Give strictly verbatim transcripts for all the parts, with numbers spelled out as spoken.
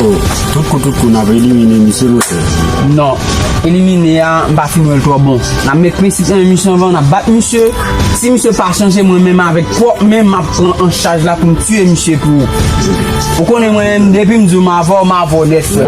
Tout kou, tout kou, n ap elimine misye, monchè. Non. Elimine a, m pa fin wè l twò bon. N ap met prensip nan men misye anvan, n ap bat misye. Si misye pa chanje, mwen menm avèk pwòp men m, m ap pran an chaj la pou m tiye misye pou ou. Ou konnen mwen menm, depi m di w m avè w, m avè w nèt, frè.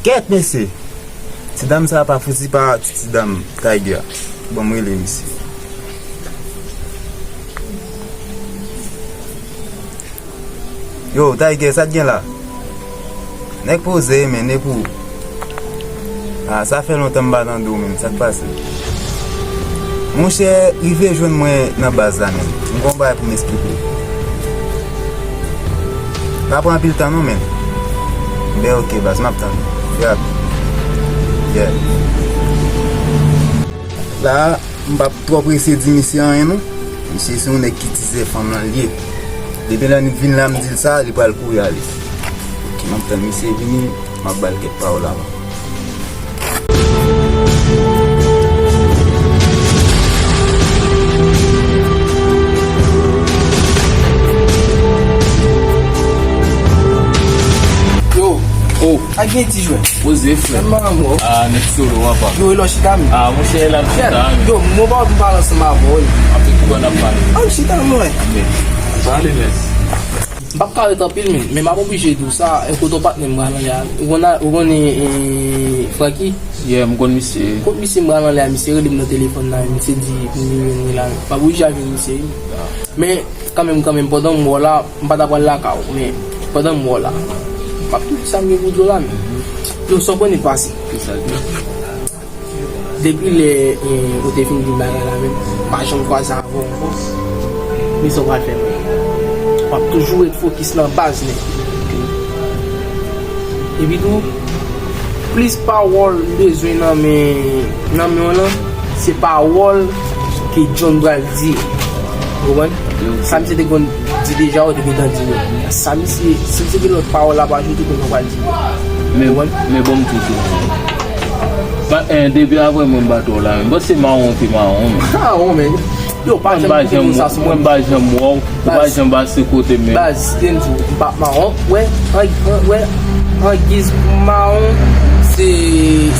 Kèt, mesye! Ti dam sa pa fouti pa ti, ti dam Tiger. Ban m rele misye. Yo, Tiger, sa k gen la? Nèg poze, men, e pou ou? Ah, sa fè lontan m pa tande w, men. Sa k pase? Monchè, rive jwenn mwen nan baz la, men. M gon bagay pou m esplike w. Pa pran anpil tan, non, men. Ben, ok, baz, m ap tann ou. Frè ap. Yeah. La, m p ap twò prese di misye anyen, non. Misye se yon nèg ki tizè fanm lan l ye. Depi lè li vin la, m di l sa, li pral kouri ale. Ok, m ap tann misye vini, m ap ba l kèk pawòl avan. Yo, oh, a gen ti jwè. Poze, frè. Kòman w? Ah, nèg solo, apa. Yo, e lò chita, men. Ah, monchè, la m chita, men. Yo, m gon pawòl pou m pale ansanm avè w, wi. Apre ki bò n ap pale? Ann chita, mwen. Ok. Pale, mèsi. M p ap ka ret anpil, men, men m ap oblije di w sa, e kote w patnè m pral anlè a. Ou konn, ou konnen, e, Francky? Yeah, m konn misye. Kot misye m pral anlè a, misye rele m nan telefòn la, misye di pou m vin jwenn li la. M ap oblije al jwenn misye, wi. Ah. Men, kanmenm, kanmenm, pandan m wè w la, m pa ta pral lakay ou, men pandan m wè w la, m ap tou di sa m gen pou di w la, men. Yo, sa w konnen k pase? Ki sa l gen? Depi lè, eh, ou te fin di bagay la, men m pa janm kwaze avè w ankò. Men sa w pral fè mwen? W ap toujou ret fokis nan baz, men. Epi tou, plis pawòl m bezwen nan men, nan men w lan, se pawòl ke John pral di. Ou konprann? Sa misye te konn di deja, ou te gentan di yo. Sa misye, si misye gen lòt pawòl l ap ajoute, kounye a w pral di yo. Ou konprann? Men bon, m di w. Pa, eh, depi apre mwen m bat w la, men m panse mawon te mawon, men. Mawon, men. Yo, pa janm kite moun sa sou mwen. Mwen m pa janm wè w, ou pa janm pase kote m, men. Baz, te m di w, m pa mawon. Wè, an, an, wè, an giz pou mawon, se,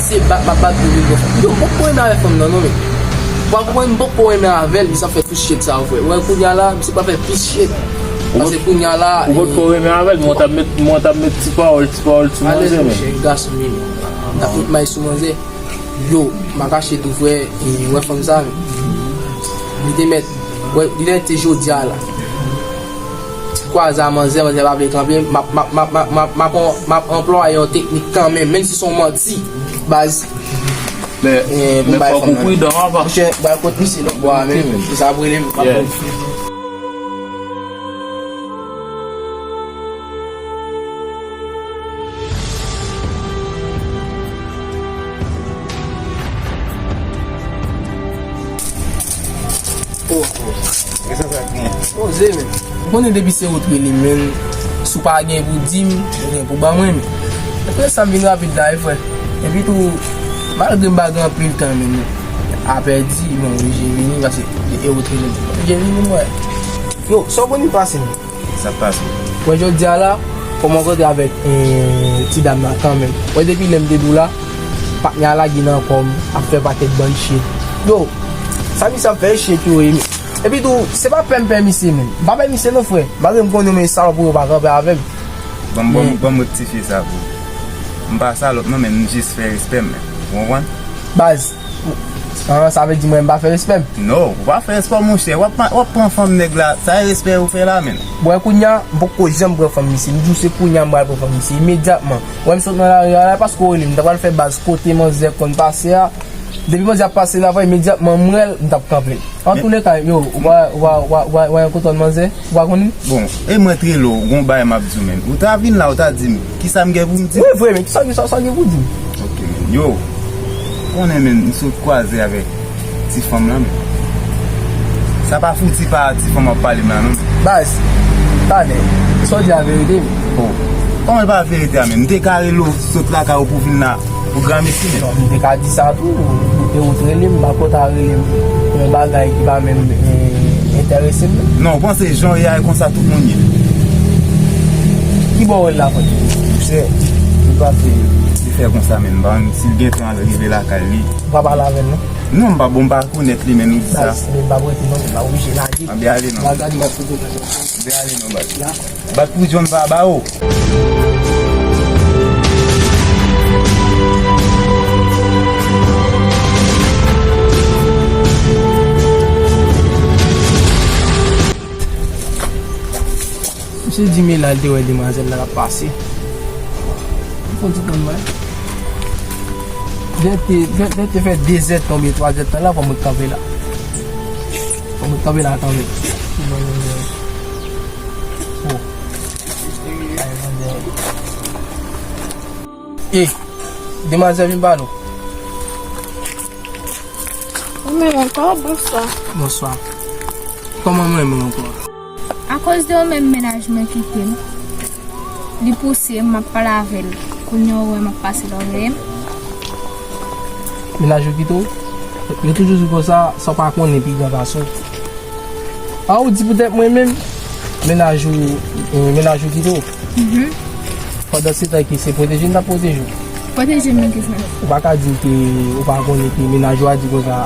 se bat m ap bat pou vin bò fanm. Yo, m poko renmen avèk fanm nan, non, men. Ou pa konprann, m poko renmen avè l, misye ap fè tout shit sa yo, frè. Wè, kounye a la, misye pral fè plis shit. Paske kounye a la, ou potko renmen avè l, mwen t ap met, mwen t ap met ti pawòl, ti pawòl sou manzè, men. Alèz, monchè, gason, men. M t ap met may sou manzè. Yo, m pa kache tou, frè, e, wè fanm sa, men. Li te mèt, wè, li te jodi a la. Kwaze a manzè, manzè pa vle kanpe, m ap, m ap, m ap, m ap, m ap, m ap, m ap anplwaye yon teknik kanmenm, menm si se yon manti, baz. Men, men fòk ou pridan, apa. Monchè, bay kot misye lòt bò a, men. Se sa ap rele m, m ap Oh, oh. Poze, men. Ou konnen depi se ou t rele m, men, si w pa gen pou di m, ou gen pou ban mwen, men. Epi sa m vin rapid la, wi, frè. Epi tou, malgre m pa gen anpil tan, men, a pèdi, bon, oblije vini, paske e ou t rele m. Oblije vini, mwen. Yo, sa w konn pase, men? Sa k pase? Wè, jodi a la, fò m rankontre avèk, eh, ti dam nan kanmenm. Wè, depi lè m te di w la, patnè a lage nan kò m, ap fè pakèt bann shit. Yo, sa misye ap fè shit yo ye, men. Epi tou, se pa pè m pè misye, men. M pa pè misye non, frè. Malgre m konnen men salòp yo pa kanpe avè m. Ban m, ban m, ban m rektifye sa pou ou. M pa salòp non, men m jis fè respè m, men. Ou konprann? Baz, ah, sa vle di mwen m pa fè respè m? Non, ou pa fè respè w, monchè. W ap, w ap pran fanm nèg la. Sa e respè ou fè la, menm? Bon, kounye a, m poko janm pran fanm misye. M di w se kounye a m pral pran fanm misye. Imedyatman. Wè m sot nan lari a la, paske w rele m. M ta pral fè baz kote manzè konn pase a. Depi manzè ap pase la, imedyatman m wè l, m t ap kanpe. Antouleka, yo, ou pa, ou pa, ou pa, ou pa, ou pa yon koton manzè, ou pa konnen? Bon, e mwen t rele w, gon bagay m ap di w, menn. Ou ta vin la, ou ta di m, kisa m gen pou m di? Wi, vre, men kisa, kisa, sa gen pou di? Ok, menn. Yo, konnen, menn, m sot kwaze avèk ti fanm lan, menn. Sa pa fouti pa ti fanm ap pale m la, non. Baz, talè, sa w di a verite, wi. Oh, kòman l pa verite a, menn? M te ka rele w sot lakay ou pou vin la. Ou granmesi, menn. Non, m te ka di sa tou, e ou t rele m, m pa konn ta rele m pou yon bagay ki pa menm, eh, enterese m, non. Non, ou panse jan w ye a, e konsa tout moun ye? Ki bò w wè l la, frè? Monchè, li pa fè, li fè konsa, menn. M pa konn si l gentan rive lakay li. Ou pa pale avè l, non? Non, m pa, bon, m pa konèt li, menn, ou di sa. Baz, men m pa prete, non, men m pa oblije lage. Anben ale, non. M pa gade, m ap fout ou. Anben ale, non, baz. Bat pou John pa ba ou. Misye di men la, l te wè demwazèl la k ap pase. M fon ti tann mwen. Lè te, lè, lè te fè de zè tan oubyen twa zè tan la, fò mwen kanpe la. Fò mwen kanpe la kanmenm. Oh. E, demwazèl, vin pale w. Ou menm ankò, bonswa. Bonswa. Kòman mwen menm ankò? Akoz de ou menm, mennaj mwen kite m. Li pouse m, m ap pale avè l. Kounye a ou wè m ap pase lòrèy m. Mennaj ou kite w? Yo toujou di konsa, sa w pa konnen pi gran pase w. A, ou di poutèt mwen menm, mennaj ou, eh, mennaj ou kite w. Mhm. Pandan se tan ke se pwoteje m t ap pwoteje w. Pwoteje m nan ki sans? Ou pa ka di m ke ou pa konnen ke mennaj ou a di konsa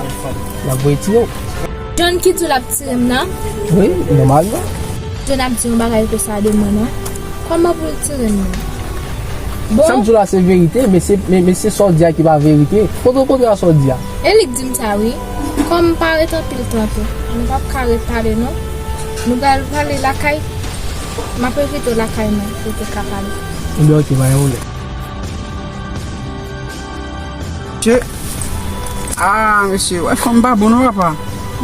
l ap voye tire w. John ki di w l ap tire m nan? Wi, nòmalman. John ap di yon bagay konsa de mwen, non? Kòman pou l tire m nan? Bon. Sa m di w la se verite, men se, men, men se sa w di a ki pa verite. Kote w kontre a sa w di a? E li k di m sa, wi. Kòm m pa ret anpil tan tou, nou p ap ka ret pale, non. Nou pral pale lakay. M ap envite w lakay mwen pou te ka pale. Ebyen, oke, pa gen pwoblèm. Che. Ah, mesye, wè, fanm pa bon non, papa.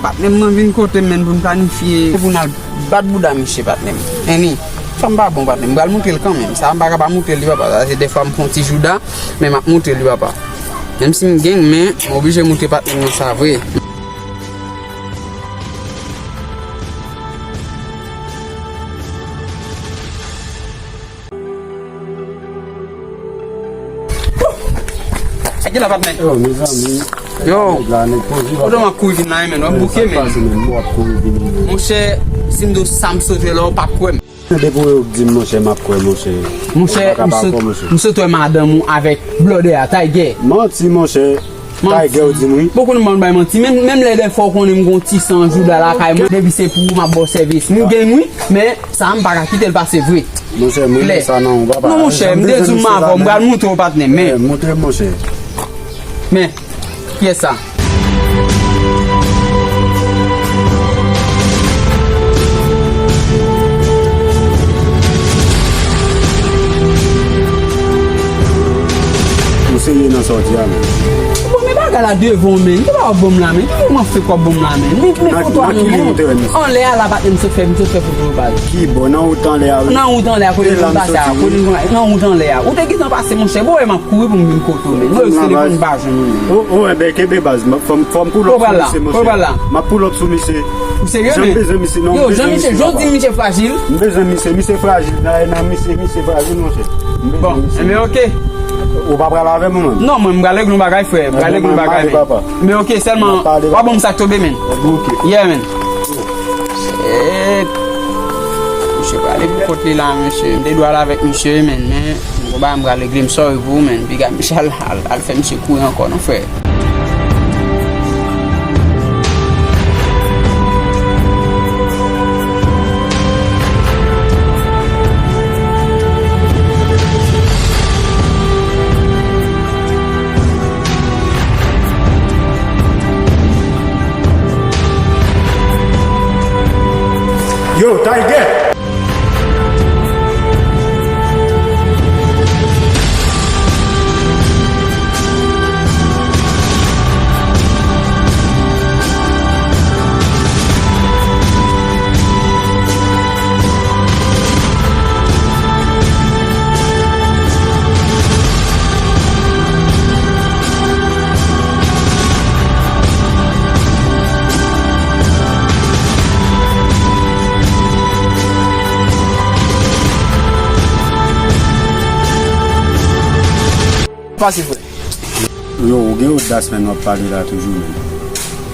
Patnè m nan vin kote m, menn, pou n planifye, pou n al bat bouda misye, patnè m. Annie, fanm pa bon, patnè m. M pral montre l kanmenm. Sa, m pa ka pa montre l, li, papa. Sa, se dèfwa m fè yon ti jouda, men m ap montre l, li, papa. Menm si m gang, men m oblije montre patnè m nan sa vre. Sa ki la, patnè? Yo, mezanmi. Yo. Nèg la, nèg poze, papa. Kote w ap kouri vin la, men w ap bouke, men. Sa k pase, men w ap kouri vin. Monchè, si m di w sa m sot wè la, w p ap kwè m. Depi w di m, monchè, m ap kwè, monchè. Monchè, m sot, m sot wè madanm ou avèk blòdè a, Tiger. Manti, monchè. Tiger ou di m wi. Bon, konnen m pa bay manti. Menm, menm lè dèfwa w konnen m gon ti san jouda lakay mwen, depi se pou ou m ap ba w sèvis. M gen wi, men sa a m pa ka kite l pase vre. Monchè, m renmen sa nan ou, papa. Non, monchè, m te di w m avè w, m pral montre w, patnè m, men. Montre m, monchè. Men, kiyès sa? Ou serye nan sa w di a, men? Bon, men bagay la devan w, men. Ki bagay w ap ban m la, men? Ki moman fek w ap ban m la, men? Men, men foto a, men, bon. Anlè a la, patnè m sot fè, m sot fè foto yo ba l. Ki bò? Nan wout anlè a, wi. Nan wout anlè a, kote m pase a, kote m, nan wout anlè a. Ou te gentan pase, monchè. Bon, e m ap kouri pou m vin kote w, men. Mwen rele telefòn pa jwenn ou, men. O, o, enben, kenbe baz. Fò m, fò m pull up sou misye, monchè. M ap pull up sou misye. Ou serye, men? Jan m bezwen misye, non, m bezwen misye, papa. Yo, jan misye, jan w di misye frajil. M bezwen misye, misye frajil. Nan, nan misye, misye frajil, monchè. Bon, enben, oke. Ou pa pral avè m, ou menm? Non, mwen, m pral regle yon bagay, frè. M pral regle yon bagay, men. Men oke, sèlman, w a ban m sa k tonbe, men. Ok. Yeah, men. Shit. Misye prale pou kont li la, mesye. M te dwe al avèk misye, men, men, m gon bagay m pral regle, m sorry pou ou, men. Piga misye al, al, al fè misye kouri ankò, non, frè. Yo, Tiger! Pase, frè. Yo, ou gen odas, men w ap pale la toujou, men.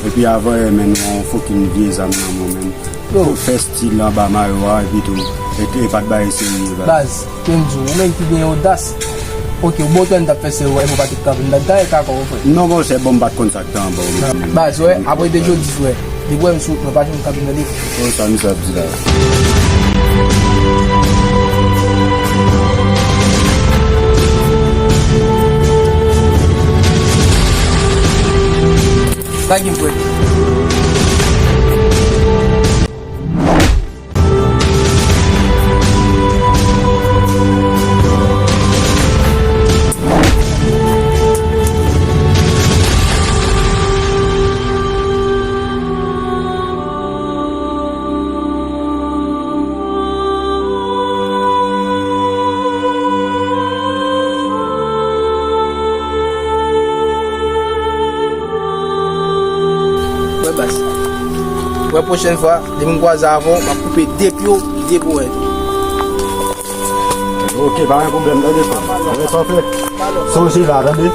Epi avan yè, men, ou yon fokin vye zam nan men w, men. Yo. Ou fè stil anba mayo a, epi tou, e, e pa t bagay serye, baz. Baz, men m di w, ou menm ki gen odas. Ok, ou bon, tè, m t ap fè serye, epi w pa t kanpe, m t ap gaye kaka w, frè. Non, monchè, bon, m pa t konn sa k te anba w, men. Baz, wè, apre de jodi, frè. Depi w wè m sou wout mwen, pa janm kanpe m tande. Bon, sa misye ap di la. Lage m, frè. Wè baz. Wè pwochèn fwa, depi m kwaze avè w, m ap koupe de pye w, de ponyèt ou. Ok, pa gen pwoblèm, tande frè m. Tande sa w fè. Sonje la, tande.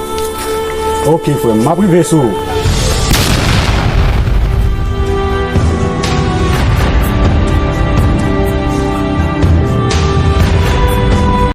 Ok, frè m, m ap rive sou ou.